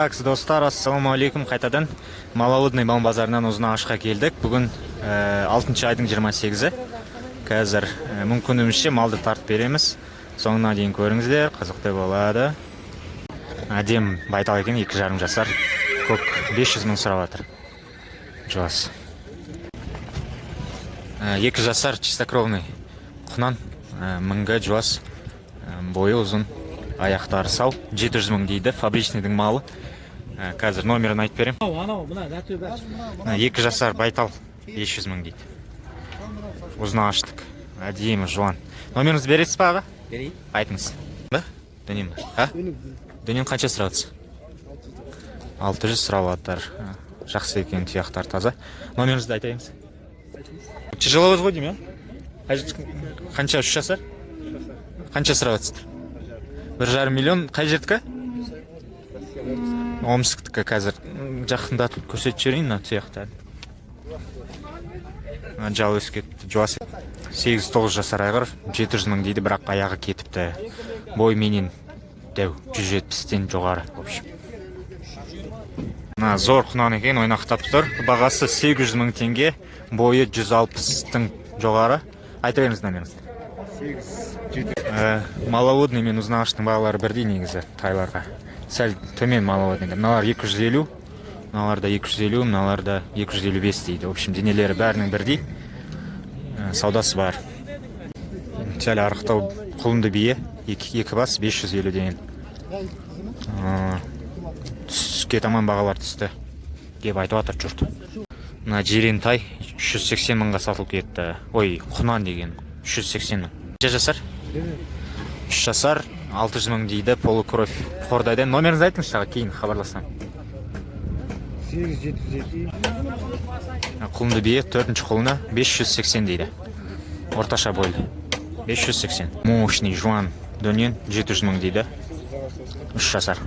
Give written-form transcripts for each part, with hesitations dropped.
Так, достар, ассалаумағалейкум қайтадан. Маловодный мал базарынан Ұзынағашқа келдік. Бүгін 6 айдың 28-і. Қазір мүмкінімізше малды тартып береміз. Соңына дейін көріңіздер, қызықты болады. Әдем байтал екен, 2,5 жасар. Көк 500 мың сұрап жатыр. Жуас. 2 жасар чистокровный құнан, мыңға жуас, бойы ұзын, аяқтары сау, 700 мың дейді, фабричныйдың малы. Қазір номерін айтып беремін. Анау мына нәту. Мына 2 жасар байтал 500 мың дейді. Ұзынағаштық. Әдемі жуан. Номеріңізді бересіз ба, аға? Берейін. Айтыңыз. Ба? Дөнен ба? А? Дөнен қанша сұрап жатсыз? 600 сұрап жатыр. Жақсы екен, тұяқтар таза. Номеріңізді айта беріңіз. Тяжело возводим, иә? Қанша, 3 жасар? Қанша сұрап жатсыздар? 1,5 миллион. Қай жердікі? Омсктікі. Қазір жақындатып көрсетіп жіберейін мына тұяқтарды. Мына жал өсіп кетті, жуас. 8-9 жасар айғыр 700 мың дейді, бірақ аяғы кетіпті. Бой менен дәу, 170-тен жоғары, в общем. Мына зор құнан екен, ойнақтап тұр. Бағасы 800 мың теңге, бойы 160-тың жоғары. Айта беріңіз номеріңізді. Маловодный мен Ұзынағаштың бағалары бірдей негізі, тайларға. Сәл төмен маловодныйда. Мыналар 250, мыналар да 250, мыналар да 255 дейді. В общем, денелері бәрінің бірдей. Саудасы бар. Сәл арықтау құлынды бие, екі бас 550 деген. Түске таман бағалар түсті деп айтып жатыр жұрт. Мына жирен тай 380 мыңға сатылып кетті. Ой, құнан деген 380 мың. Қанша жасар? 3 жасар 600 мың дейді, полукровь Қордайдан. Номеріңізді айтыңызшы, аға, кейін хабарласамын. 8702. Құлынды бие, төртінші құлыны 580 дейді. Орташа бойлы. 580. Мощный жуан дөнен 700 мың дейді. 3 жасар.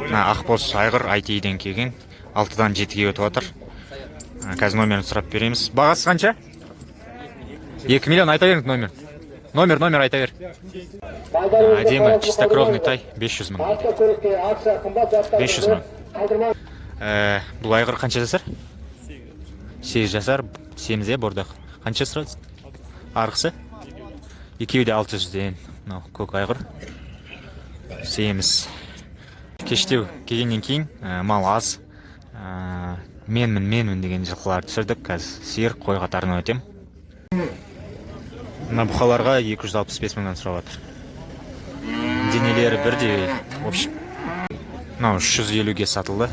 Мына ақбоз айғыр IT-ден келген. 6-дан 7-ге өтіп жатыр. Қазір номерін сұрап береміз. Бағасы қанша? 2 миллион. Айта беріңіз номер. Номер, номер айта бер. Әдемі чистокровный тай 500 мың дейді. 500 мың. Бұл айғыр қанша жасар? 8 жасар, семіз, бордақ. Қанша сұрады? Арғысы? Екеуі де 600-ден. Мынау көк айғыр. Семіз. Кештеу келгеннен кейін мал аз. Менмін, менмін деген жылқылар түсірдік. Қазір сиыр, қой қатарына өтем. Мына бұқаларға 265 мыңнан сұрап жатыр. Денелері бірдей, в общем. Мынау 350-ге сатылды.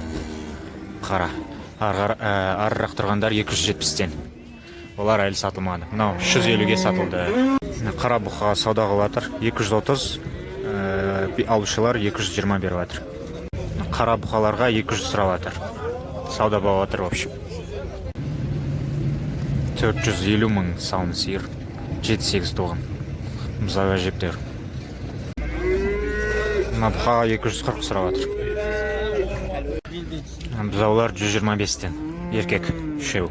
Қара. Арырақ тұрғандар 270-тен. Олар әлі сатылмады. Мынау 350-ге сатылды. Мына қара бұқа сауда қылып жатыр. 230, алушылар 220 беріп жатыр. Қара бұқаларға 200 сұрап жатыр. Сауда болып жатыр, в общем. 450 мың сауын сиыр. 7-8 туған. Бұзау әжептәуір. Мына бұқаға 240 сұрап жатыр. Бұзаулар 125-тен. Еркек үшеу.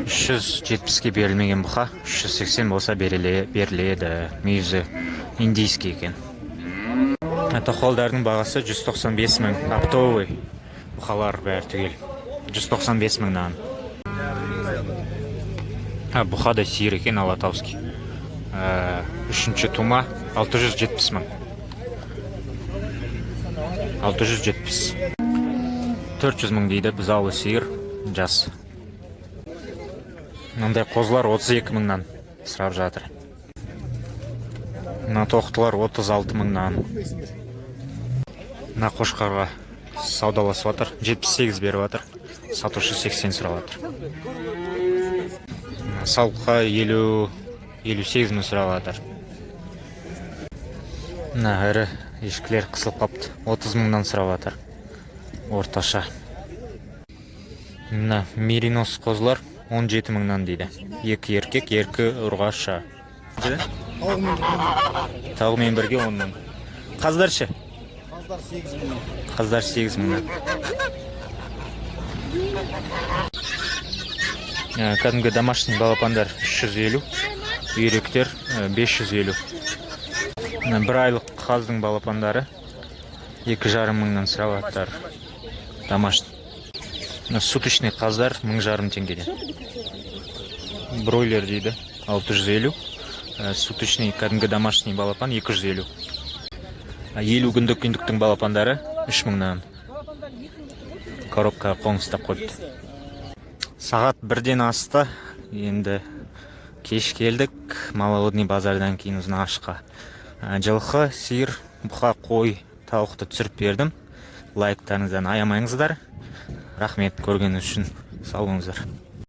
370-ке берілмеген бұқа, 380 болса беріледі. Мүйізі индийский екен. Тоқалдардың бағасы 195 мың. Оптовый бұқалар бәрі түгел. 195 мыңнан. А, бұқа да сиыр екен, алатауский. Үшінші тума 670 мың. 670. 400 мың дейді, бұзаулы сиыр, жас. Мынандай қозылар 32 мыңнан сұрап жатыр. Мына тоқтылар 36 мыңнан. Мына қошқарға саудаласып жатыр. 78 беріп жатыр. Сатушы 80 сұрап жатыр. Салыққа 50 58 мың сұрап жатыр. Мына ірі ешкілер қысылып қапты. 30 мыңнан сұрап жатыр. Орташа. Мына меринос қозылар 17 мыңнан дейді. Екі еркек, екі ұрғаша. Тауығымен бірге 10 мың. Қаздар ше? Қаздар 8 мың. Қаздар 8 мыңнан. Кәдімгі домашний балапандар 350, үйректер 550. Мына бір айлық қаздың балапандары 2,5 мыңнан сұрап жатыр. Домашний. Мына суточный қаздар 1500 теңгеден. Бройлер дейді 650. Суточный кәдімгі домашний балапан 250. 50 күндік үндіктің балапандары 3000-нан. Коробка қоңыстап қойыпты. Сағат 1-ден асты. Енді кеш келдік. Маловодный базардан кейін Ұзынағашқа. Жылқы, сиыр, бұқа, қой, тауықты түсіріп бердім. Лайктарыңыздан аямаңыздар. Рахмет көргеніңіз үшін. Сау болыңыздар.